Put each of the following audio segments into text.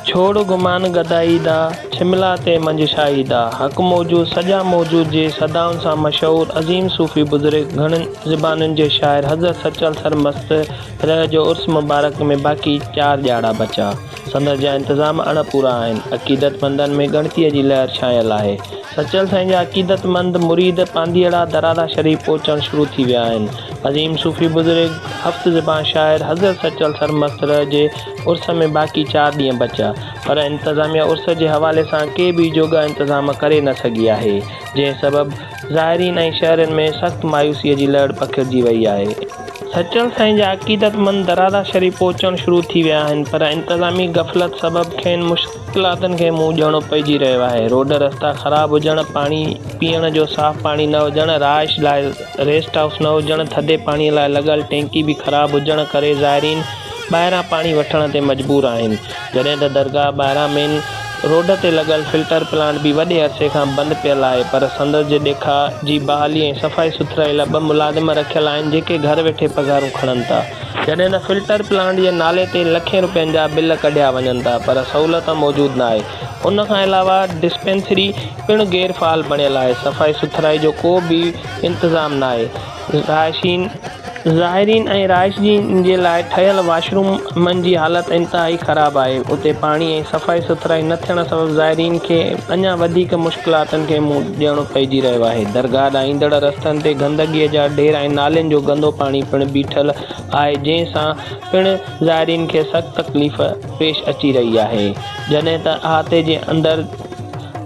ڇوڙ گمان گدائي دا، ڇملا تي منجهه شاهي دا. حق موجود سڄا موجود جي صدائن سان مشهور عظيم صوفي بزرگ گهڻن زبانن جي شاعر حضرت سچل سرمست رح جو عرس مبارڪ ۾ باقي چار ڏهاڙا بچا. سندس جا انتظام اڻ پورا آهن. عقيدتمندن ۾ ڳڻتيء جي لهر ڇانيل آهي. سچل سائين جا عقيدتمند مريد پانڌيئڙا درادا شريف پهچڻ شروع ٿي ويا آهن. عظيم صوفي بزرگ، هفت زبان شاعر حضرت سچل سرمست رح جي عرس ۾ باقي چار ڏينهن بچيا پر انتظاميا عرس جي حوالي سان ڪي به جوڳا انتظام ڪري نه سگهي آهي جنهن سبب زائرين ۽ شهرين ۾ سخت مايوسي جي لهڙ پکڙجي وئي آهي. سچل سائين جا عقيدتمند درادا شريف پهچڻ شروع ٿي ويا آهن پر انتظامي غفلت سبب کين مشڪلاتن کي منهن ڏيڻو پئجي رهيو آهي. روڊ رستا خراب هجڻ، پاڻي پيئڻ جو صاف پاڻي نه هجڻ، رهائش لاء ريسٽ هائوس نه هجڻ، ٿڌي پاڻي لاء لڳل ٽينڪي به خراب هجڻ ڪري زائرين ٻاهران پاڻي وٺڻ تي مجبور آهن، جڏهن ته درگاهه ٻاهران مين روڊ تي لڳل فلٽر پلانٽ به وڏي عرصي کان بند پيل آهي پر سندس جي ڏيکاء جي بحالي ۽ صفائي سٿرائي لاء ٻه ملازم رکيل آهن جيڪي گهر ويٺي پگهارون کڻن ٿا، جڏهن ته فلٽر پلانٽ جي نالي تي لکين روپين جا بل ڪڍيا وڃن ٿا پر سهولت موجود ناهي، ان کان علاوه ڊسپينسري پڻ غير فعال بڻيل آهي، صفائي سٿرائي جو ڪو به انتظام ناهي، رهائشين. زائرين ۽ رهائشين جي لاء ٺهيل واش رومن جي حالت انتهائي خراب آهي، اتي پاڻي ۽ صفائي سٿرائي نه ٿيڻ سبب زائرين کي اڃا وڌيڪ مشڪلاتن کي منهن ڏيڻو پئجي رهيو آهي، درگاهه ڏانهن ايندڙ رستن تي گندگي جا ڍير ۽ نالين جو گندو پاڻي پڻ بيٺل آهي جنهن سان پڻ زائرين کي سخت تڪليف پيش اچي رهي آهي، جڏهن ته احاطي جي اندر.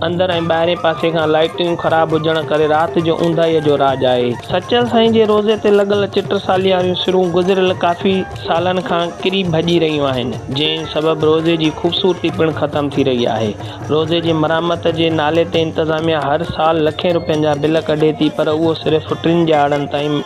اندر ۽ ٻاهرين پاسي کان لائيٽون خراب هجڻ ڪري رات جو اونداهيء جو راڄ آهي. سچل سائين جي روضي تي لڳل چٽسالي واريون سرون گذريل ڪافي سالن کان ڪري ڀڄي رهيون آهن، جنهن سبب روضي جي خوبصورتي پڻ ختم ٿي رهي آهي. روضي جي مرمت جي نالي تي انتظاميا هر سال لکين روپين جا بل ڪڍي ٿي پر اهو صرف ٽن ڏهاڙن تائين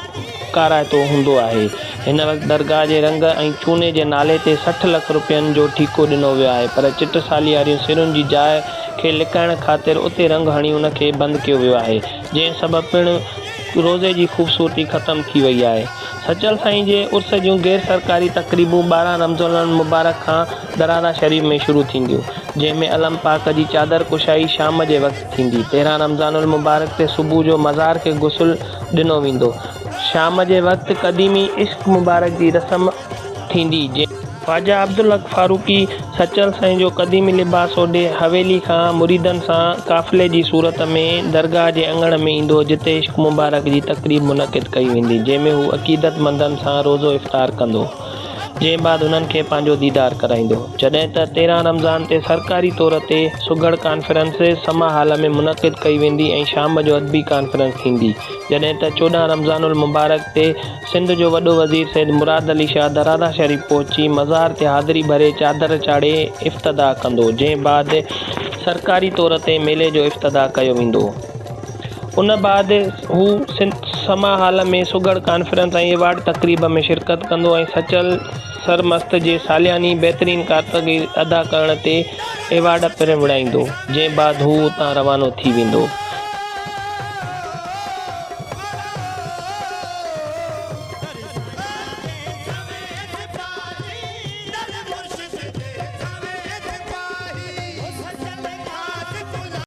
ڪارائتو هوندو آهي. هن وقت درگاهه جي رنگ ۽ چوني جي نالي تي 60 لک روپين جو ٺيڪو ڏنو ويو آهي پر چٽسالي واريون سرن جي جاء کي لڪائڻ خاطر اتي رنگ هڻي ان کي بند ڪيو ويو آهي جنهن سبب پڻ روضي جي خوبصورتي ختم ٿي وئي آهي. سچل سائين جي عرس جون غير سرڪاري تقريبون 12 رمضان المبارڪ کان درادا شريف ۾ شروع ٿينديون جنهن ۾ علم پاڪ جي چادر ڪشائي شام جي وقت ٿيندي. 13 رمضان المبارڪ تي صبح جو مزار کي غسل ڏنو ويندو. شام جي وقت قديمي عشق مبارڪ جي رسم ٿيندي، جنهن. خواجه عبدالحق فاروقي سچل سائين جو قديمي لباس اوڍي حويلي کان مريدن سان قافلي جي صورت ۾ درگاهه جي اڱڻ ۾ ايندو، جتي عشق مبارڪ جي تقريب منعقد ڪئي ويندي، جنهن ۾ هو عقيدتمندن سان روزو افطار ڪندو، جنهن بعد هنن کي پنهنجو ديدار ڪرائيندو. جڏهن ته 13 رمضان تي سرڪاري طور تي سگهڙ ڪانفرنس سما هال ۾ منعقد ڪئي ويندي ۽ شام جو ادبي ڪانفرنس ٿيندي. جڏهن ته 14 رمضان المبارڪ تي سنڌ جو وڏو وزير سيد مراد علي شاهه درادا شريف پهچي مزار تي حاضري ڀري چادر چاڙهي افتتاح ڪندو، جنهن بعد سرڪاري طور تي ميلي جو افتتاح ڪيو ويندو. ان بعد هو سما هال ۾ سگهڙ ڪانفرنس ۽ ايوارڊ تقريب ۾ شرڪت ڪندو ۽ سچل سرمست جي سالياني بهترين ڪارڪردگي ادا ڪرڻ تي ايوارڊ پڻ ورهائيندو، جنهن بعد هو اتان روانو ٿي ويندو.